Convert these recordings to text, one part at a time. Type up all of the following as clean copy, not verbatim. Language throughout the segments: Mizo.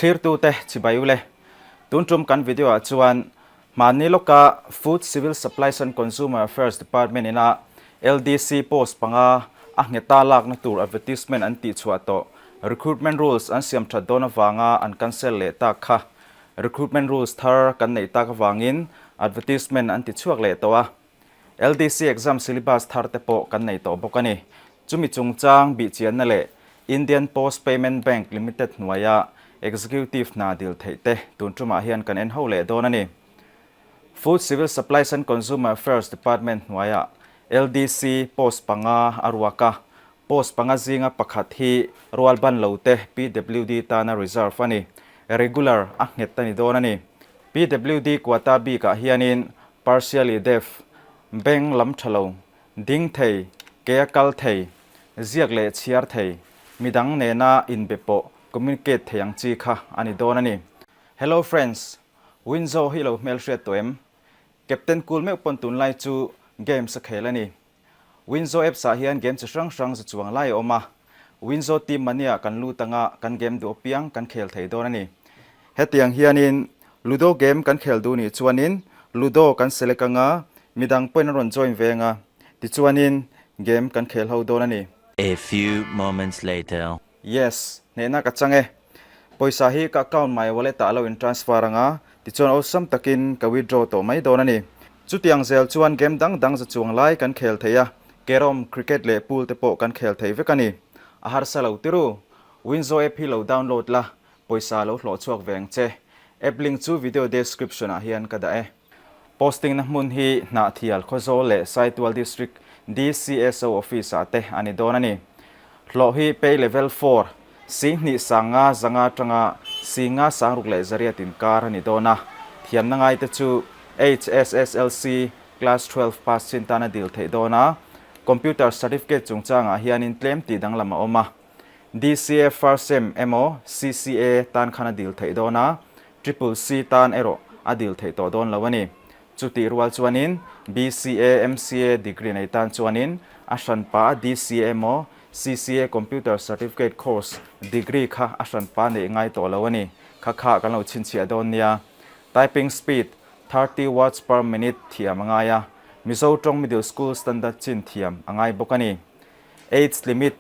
Thlirtute chibai ule. Tun tum kan video ah chuan hmanni lawka Food, Civil Supplies and Consumer Affairs Department ina LDC post panga a ngheta lakna tur advertisement an tihchhuah tawh recruitment rules an siam that dawn avanga an cancel leh tak kha recruitment rules thar kan neih tak avangin advertisement an tichhuak leh tawh a. LDC exam syllabus thar te pawh kan nei tawh bawk a ni. Chumi chungchang bihchianna leh Indian Post Payment Bank Limited hnuaia Executive hna dil theih te tun tumah hian kan en ho leh dawn a ni. Food, Civil Supplies and Consumer Affairs Department hnuaia LDC post panga a ruak a, post panga zinga pakhat hi rualban lo te PWD tana reserve a ni. Regular a nghet a ni dawn a ni. PWD quota bikah hianin Partially deaf, beng lam tha lo, ding thei, ke a kal thei, ziak leh chhiar thei, midang nena inbe pawh communicate thei ang chi kha a ni dawn a ni. Hello friends, Winzo hi lo hmelhriat tawh em? Captain Cool meuh pawn tunlai chu games a khel a ni. Winzo apps ah hian game chi hrang hrang za chuang lai a awm a, Winzo team mania kan lut anga kan game duh apiang kan khel thei dawn a ni. Hetiang hianin Ludo game kan khel duh nih chuanin Ludo kan select anga midang pawhin an rawn join ve anga tichuanin game kan khel ho dawn a ni. A few moments later. Yes, hnehna ka chang e. Pawisa hi ka account my wallet ah a lo in transfer anga, tichuan awlsam takin ka withdraw tawh mai dawn a ni. Chutiang zel chuan game dang dang za chuang lai kan khel thei a, carrom, cricket leh pool te pawh kan khel thei vek a ni. A harsa lo tiru. Winzo app hi lo download la, pawisa lo hlawh chhuak ve ang che. App link chu video description ah hian ka dah e. Posting na hmun hi Hnahthial, Khawzawl leh Saitual District DCSO Office ah te a ni dawn a ni. Hlawh hi Pay Level 4, Singhnih sanga zanga atanga Singa sangruk leh zariat inkar a ni dawn a. Thiamna ngaite chu HSSLC Class 12 pass chin tan a dil theih dawn a. Computer Certificate chungchangah hianin tlem tih danglam a awm a. DCA First Sem emaw CCA tan khan a dil theih dawn a, Triple C tan erawh a dil theih tawh dawn lo a ni. Chutih rual chuanin BCA, MCA degree nei tan chuanin a hranpa a DCA emaw CCA Computer Certificate Course degree kha a hranpa neih ngai tawh lo a ni. Kha kha kan lo chhinchhiah dawn nia. Typing speed, 30 words per minute thiam a ngai a, Mizo tawng Middle School Standard chin thiam a ngai bawk a ni. Age limit,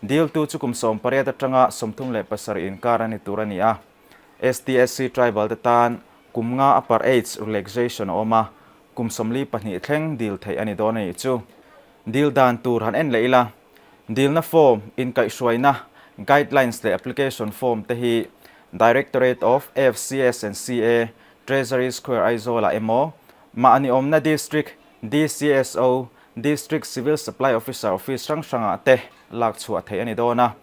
Diltu chu kum 18 atanga 37 inkar a ni tur a ni a. STSC Tribal te tan kum nga upper age relaxation a awm a, kum 42 thleng dil theih a ni dawn a nih chu. Dil dan tur han en leh ila, dilna form, inkaihhruaina, guidelines leh application form te hi Directorate of FCS and CA, Treasury Square Aizawl-ah emaw, mahni awmna District DCSO, District Civil Supply Officer office hrang hrangah te lak chhuah theih a ni dawn a.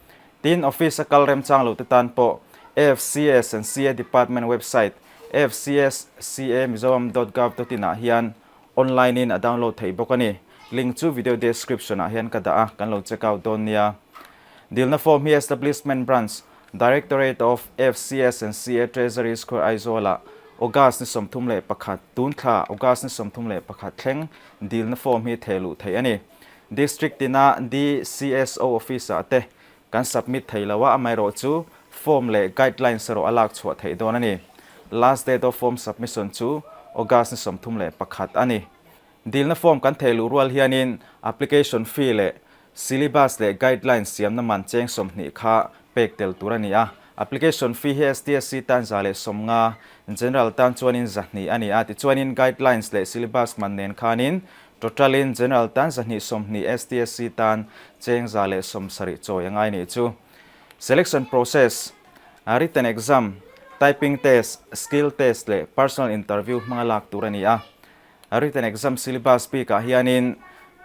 Tin, office a kal remchang lo te tan pawh FCS and CA Department website fcscamizoram dot gov dot in ah hian online in a download theih bawk a ni. Link chu video description ah hian ka dah a, kan lo check out dawn nia. Dilna form hi Establishment Branch, Directorate of FCS and CA Treasury Square Aizawl ah August ni 31, tun thla August ni 31 thleng dilna form hi theh luh theih a ni. District tina DCSO Office ah te kan submit thei lo a, amaherawh chu form leh guidelines erawh a lak chhuah theih dawn a ni. Last date of form submission chu August ni 31 a ni. Dilna form kan theh luh rual hianin application fee leh syllabus leh guidelines siamna man cheng 20 kha pek tel tur a ni a. Application fee hi STSC tan 150, General tan chuanin 200 a ni a. Tichuanin guidelines leh syllabus man nen khanin total in General tan 220, STSC tan cheng 170 chawi a ngai nih chu. Selection process, Written exam, typing test, skill test leh personal interview hmanga lak tur a ni a. Written exam syllabus bikah hianin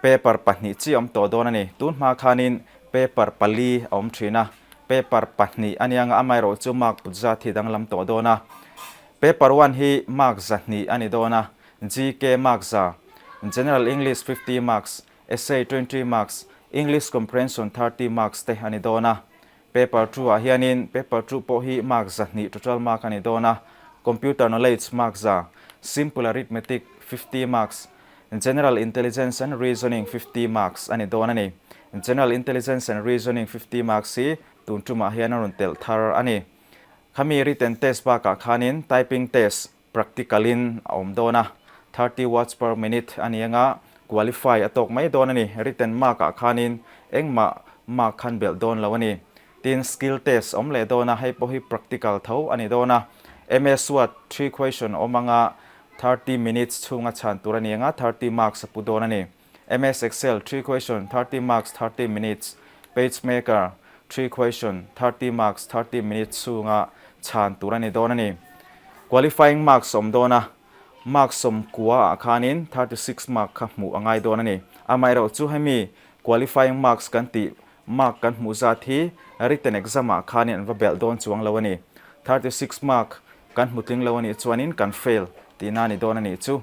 paper pahnih chi a awm tawh dawn a ni. Tun hma khanin paper pali a awm thin a, paper pahnih a nia nga amaherawh chu mark put zat hi danglam tawh dawn a. Paper one hi mark 200 a ni dawn a, GK mark 100, General English 50 marks, Essay 20 marks, English Comprehension 30 marks te a ni dawn a. Paper two ah hianin paper two pawh hi mark 200 total mark a ni dawn a, Computer Knowledge mark 100, Simple Arithmetic 50 marks, General Intelligence and Reasoning 50 marks a ni dawn a ni. General Intelligence and Reasoning 50 marks hi tun tumah hian a rawn telh thar a ni. Khami written test bakah khanin typing test practical in a awm dawn a, 30 words per minute a ni anga qualify a tawk mai dawn a ni. Written mark ah khanin engmah mark khan belh dawn lo a ni. Tin, skill test awm leh dawn a, hei pawh hi practical tho a ni dawn a. MS Word three question awm anga 30 minutes chhunga chhan tur a ni anga 30 marks a pu dawn a ni. MS Excel three question 30 marks 30 minutes, PageMaker three question 30 marks 30 minutes chhunga chhan tur a ni dawn a ni. Qualifying marks awm dawn a, mark 90 ah khanin 36 mark kha hmuh a ngai dawn a ni. Amaherawh chu hemi qualifying marks kan tih mark kan hmuh zat hi written exam ah khanin an va belh dawn chuang lo a ni. 36 mark kan hmu tling lo a nih chuanin kan fail tihna a ni dawn a nih chu.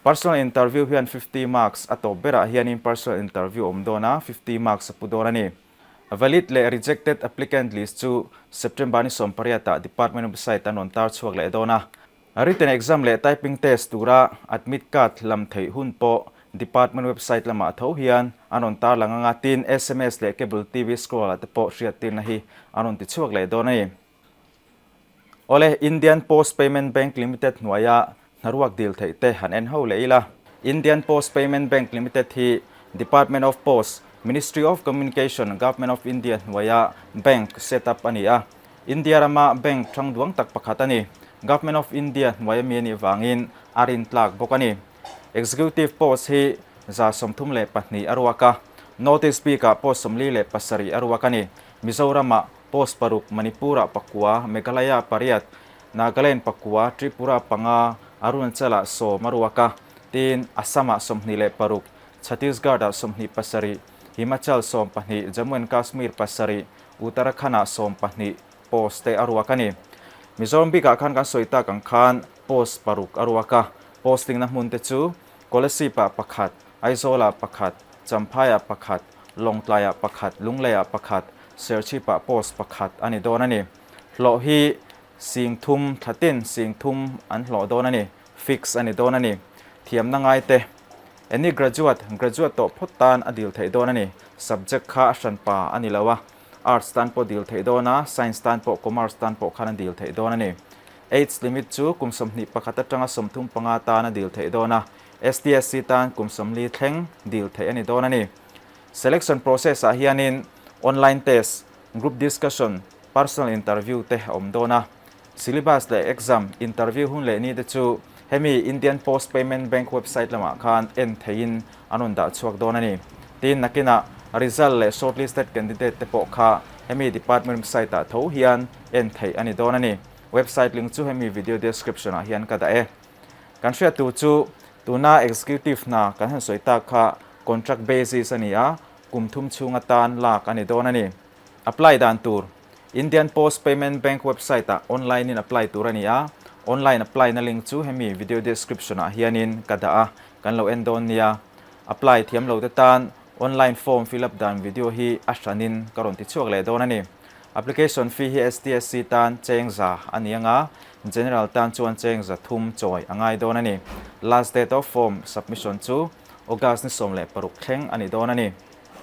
Personal interview hian 50 marks a tawp berah hianin personal interview awm dawn a, 50 marks a pu dawn a ni. Valid leh rejected applicant list chu September ni 18 ah department website an rawn tar chhuak leh dawn a. Written exam leh typing test tura admit card lam theih hun pawh department website lamah tho hian an rawn tar lang anga tin sms leh cable TV scroll ah te pawh hriattirna hi an rawn ti chhuak leh dawn a ni. Awle, Indian Post Payment Bank Limited hnuaia hnaruak dil theih te han en ho leh ila. Indian Post Payment Bank Limited hi Department of Post, Ministry of Communication, Government of India hnuaia bank set up a ni a. India rama bank thang duang tak pakhat a ni. Government of India hnuaia mi a nih vangin a rintlak bawk a ni. Executive post hi 132 a ruak a, Notice bikah post 47 a ruak a ni. Mizoramah Post paruk, Manipur-ah pakua, Meghalaya pariat, Nagaland pakua, Tripura panga, Arunachal-ah 10 a ruak a, tin Assam-ah 26, Chhattisgarh-ah 27, Himachal 12, Jammu and Kashmir pasarih, Uttarakhand-ah 12 post te a ruak a ni. Mizoram bikah khan kan sawi tak ang khan post paruk a ruak a, posting-na hmun te chu Kolasib-ah pakhat, Aizawl-ah pakhat, Champhai-ah pakhat, Lawngtlai-ah pakhat, Lunglei-ah pakhat, Serchhip-ah post pakhat a ni dawn a ni. Hlawh hi 3000, thlatin 3000 an hlawh dawn a ni, fix a ni dawn a ni. Thiamna ngai te, Any graduate, graduate tawh phawt tan a dil theih dawn a ni. Subject kha a hranpa a ni lo a, Arts tan pawh dil theih dawn a, Science tan pawh, Commerce tan pawh khan a dil theih dawn a ni. Age limit chu kum 21 atanga 35 tan a dil theih dawn a, STSC tan kum 40 thleng dil theih a ni dawn a ni. Selection process ah hianin online test, group discussion, personal interview te a awm dawn a. Syllabus leh exam, interview hun leh ni te chu hemi Indian Post Payment Bank website lamah khan en theihin an rawn dah chhuak dawn a ni. Tin, nakinah result leh shortlisted candidate te pawh kha hemi department website ah tho hian en theih a ni dawn a ni. Website link chu hemi video description ah hian ka dah e. Kan hriat tur chu tuna executive hna kan han sawi tak kha contract basis a ni a, kum thum chhung atan lak a ni dawn a ni. Apply dan tur, Indian Post Payment Bank website ah online in apply tur a ni a, online apply na link chu hemi video description ah hianin ka dah a, kan lo en dawn nia. Apply thiam lo te tan online form fill up dan video hi a hranin ka rawn ti chhuak leh dawn a ni. Application fee hi STSC tan cheng za a ni anga, General tan chuan cheng 300 chawi a ngai dawn a ni. Last date of form submission chu August ni 16 thleng a ni dawn a ni.